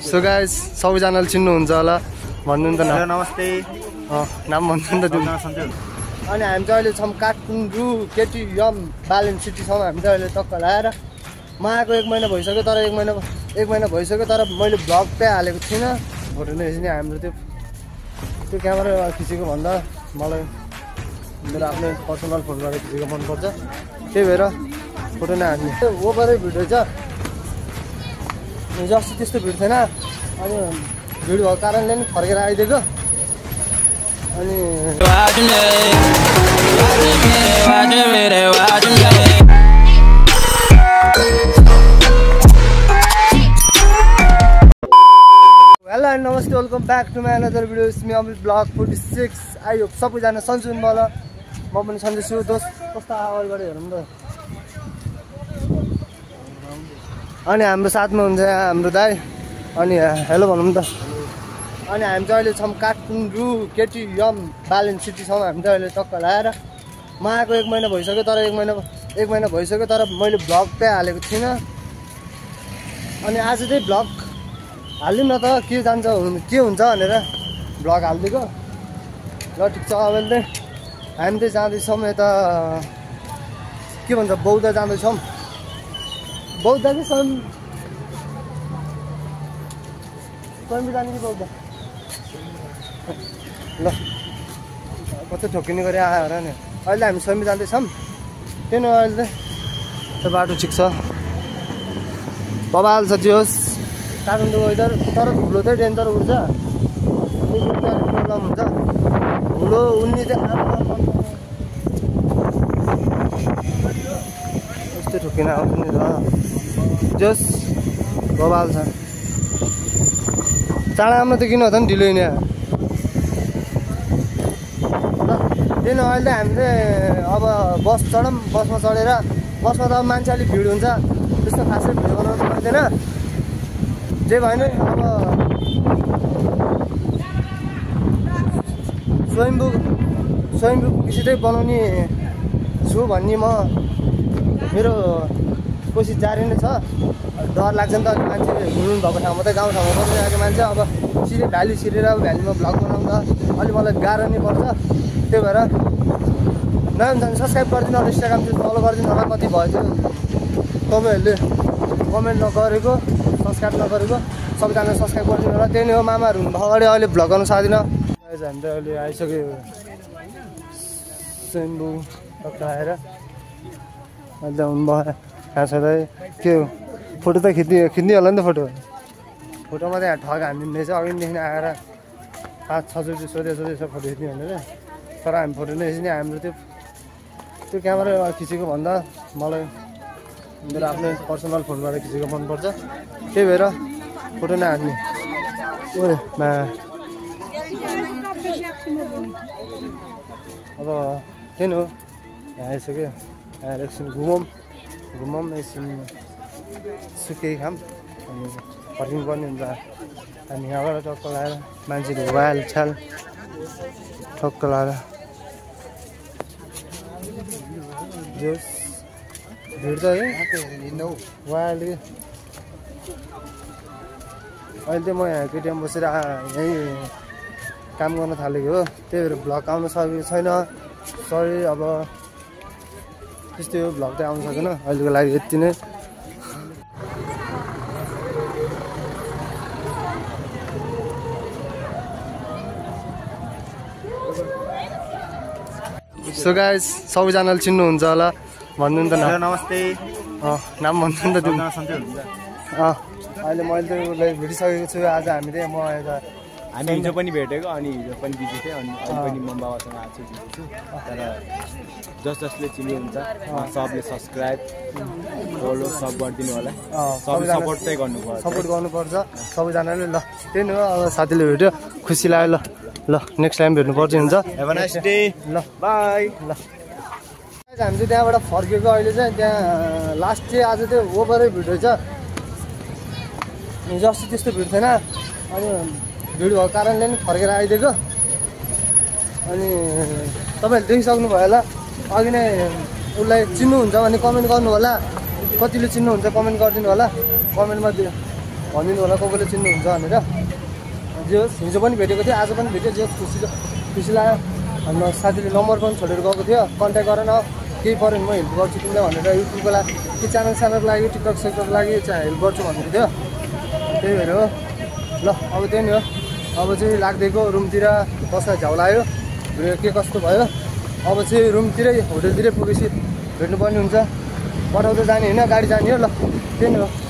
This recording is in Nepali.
सो गाइस सबैजनाले चिन्नुहुन्छ होला भन्नु नि त हेलो नमस्ते नाम भन्नु नि त तिमी अनि हामी चाहिँ अहिले छौँ काठमाडौँ केटिएम बालेन सिटी छौँ हामी चाहिँ अहिले टक्क लाएर म आएको 1 महिना भइसक्यो तर 1 महिना भइसक्यो तर मैले भ्लग चाहिँ हालेको थिइनँ फोटो नै नि हाम्रो त्यो क्यामेरा खिचेको भन्दा मलाई मेरो आफ्नो पर्सनल फोनबाट खिचेको मनपर्छ त्यही भएर फोटो नै हाल्ने ओभरै भिडियो छ जस्तो त्यस्तो भिड थिएन अनि भिड भएको कारणले नि फर्केर आइदिएको अनि हेलो एन्ड नमस्ते welcome back to my another video it's me Amrit vlog 46 I hope सबैजना सन्चै हुनुभयो म पनि सन्चै छु दोस्त कस्तो आवाज गरेर हेरौँ त अनि हाम्रो साथमा हुन्छ हाम्रो दाइ अनि हेलो भनौँ त अनि हामी चाहिँ अहिले छौँ काठमाडौँ केटिएम बालेन सिटी छौँ हामी चाहिँ अहिले टक्क लाएर म आएको 1 महिना भइसक्यो तर 1 महिना भइसक्यो तर मैले भ्लग चाहिँ हालेको थिइनँ अनि आज चाहिँ भ्लग हालिदिउँ न त के जान्छ के हुन्छ भनेर भ्लग हालिदिएको ल ठिक छ अब चाहिँ हामी चाहिँ जाँदैछौँ यता के भन्छ बौद्ध जाँदैछौँ बौद्ध कि स्वयं जाने कि बौद्ध ल कतै ठोकिने गरी आयो र नि अहिले हामी स्वयं जाँदैछौँ त्यही न अहिले त्यो बाटो ठिक छ बबाल छ त्यो काठमाडौँ वेदर तर धुलो चाहिँ डेन्जर उड्छ प्रब्लम हुन्छ धुलो उड्ने चाहिँ यस्तो ठोकिन आउँछ नि त जस बबाल छ चाँडा आउनु त किन हो त नि ढिलो हिँड्यो त्यही न अहिले हामीले अब बस चढौँ बसमा चढेर बसमा त अब मान्छे अलिक भिड हुन्छ त्यस्तो खासै भिडियो बनाउनु पर्दैन जे भएन अब स्वयम्भू पुगेपछि चाहिँ बनाउने छु भन्ने म मेरो कोसिस जारी नै छ डर लाग्छ नि त अलिक मान्छे हिँड्नु भएको ठाउँमा त गाउँ ठाउँमा बसिरहेको मान्छे अब सिधै भ्याली छिरेर भ्यालीमा भ्लग बनाउँदा अलिक मलाई गाह्रो नै पर्छ त्यही भएर नयाँ हुन्छ भने सब्सक्राइब गरिदिनु होला इन्स्टाग्राम चाहिँ फलो गरिदिनु होला कति भयो त्यो तपाईँहरूले कमेन्ट नगरेको सब्सक्राइब नगरेको सबैजना सब्सक्राइब गरिदिनु होला त्यही नै हो मामाहरू हुनुभयो अगाडि अहिले भ्लग गर्नु सक्दिनँ हामी त अहिले आइसक्यो स्वयम्भू टक्क आएर अहिले हुनुभयो खास के हो फोटो त खिच्ने होला नि त फोटोमा त यहाँ ठग हानिदिँदैछ अघिदेखि आएर 5-6 चोटि सोधेछ फोटो खिच्ने भनेर तर हामी फोटो नै खिच्ने हाम्रो त्यो क्यामेरा खिचेको भन्दा मलाई मेरो आफ्नो पर्सनल फोनबाट खिचेको मनपर्छ त्यही भएर फोटो नै हान्ने ओरे अब त्यही हो यहाँ आइसक्यो आएर एकछिन घुमौँ एकछिन सुकेही खाम अनि फर्किनु पर्ने हुन्छ अनि यहाँबाट टक्क लगाएर मान्छेहरू वाल छाल टक्क लगाएर जोस भिड त वाल अहिले चाहिँ म यहाँ केटिएम बसेर यहीँ काम गर्न थालेको हो त्यही भएर भ्लग आउनु सकेको छैन सरी अब त्यस्तै हो भ्लग चाहिँ आउनु सकेन अहिलेको लागि यति नै सो गाइस सबैजनाले चिन्नुहुन्छ होला भन्नु नि त हेलो नमस्ते नाम भन्नु नि त तिमी सन्चै हुनुहुन्छ अहिले मैले त उसलाई भेटिसकेको छु आज हामी चाहिँ म यता हामी हिजो पनि भेटेको अनि हिजो पनि बिजी थिएँ अनि अहिले पनि म बाबासँग आज बिजी छु तर जसले चिन्नुहुन्छ सबले सब्सक्राइब फलो सब गरिदिनु होला सबै सपोर्ट चाहिँ गर्नुपर्छ सबैजनाले ल त्यही हो अब साथीले भेट्यो खुसी लाग्यो ल नेक्स्ट टाइम भेट्नुपर्छ हुन्छ हेभ अ नाइस डे ल बाई ल हामी चाहिँ त्यहाँबाट फर्केको अहिले चाहिँ त्यहाँ लास्ट चाहिँ आज चाहिँ ओभरै भिडियो छ जस्तो त्यस्तो भिड थिएन अनि भिड भएको कारणले नि फर्केर आइदिएको अनि तपाईँहरूले देखिसक्नु भयो होला अघि नै उसलाई चिन्नुहुन्छ भने कमेन्ट गर्नु होला कतिले चिन्नुहुन्छ कमेन्ट गरिदिनु होला कमेन्टमा भनिदिनु होला कसले चिन्नुहुन्छ भनेर। जे होस् हिजो पनि भेटेको थियो, आज पनि भेट्यो, जे होस् खुसी लाग्यो। हाम्रो साथीले नम्बर पनि छोडेर गएको थियो, कन्ट्याक्ट गर न, केही पऱ्यो भने म हेल्प गर्छु तिमीलाई भनेर। युट्युबको लागि के च्यानलको लागि टिकटक सेक्टरको लागि हेल्प गर्छु भनेको थियो, त्यही भएर हो। ल अब त्यही नि हो, अब चाहिँ लाग्दैको रुमतिर बस्न झ्याउ लाग्यो, के कस्तो भयो। अब चाहिँ रुमतिरै होटलतिरै पुगेपछि भेट्नुपर्ने हुन्छ, पठाउँदै जाने होइन गाडी जाने हो। ल त्यही नै हो।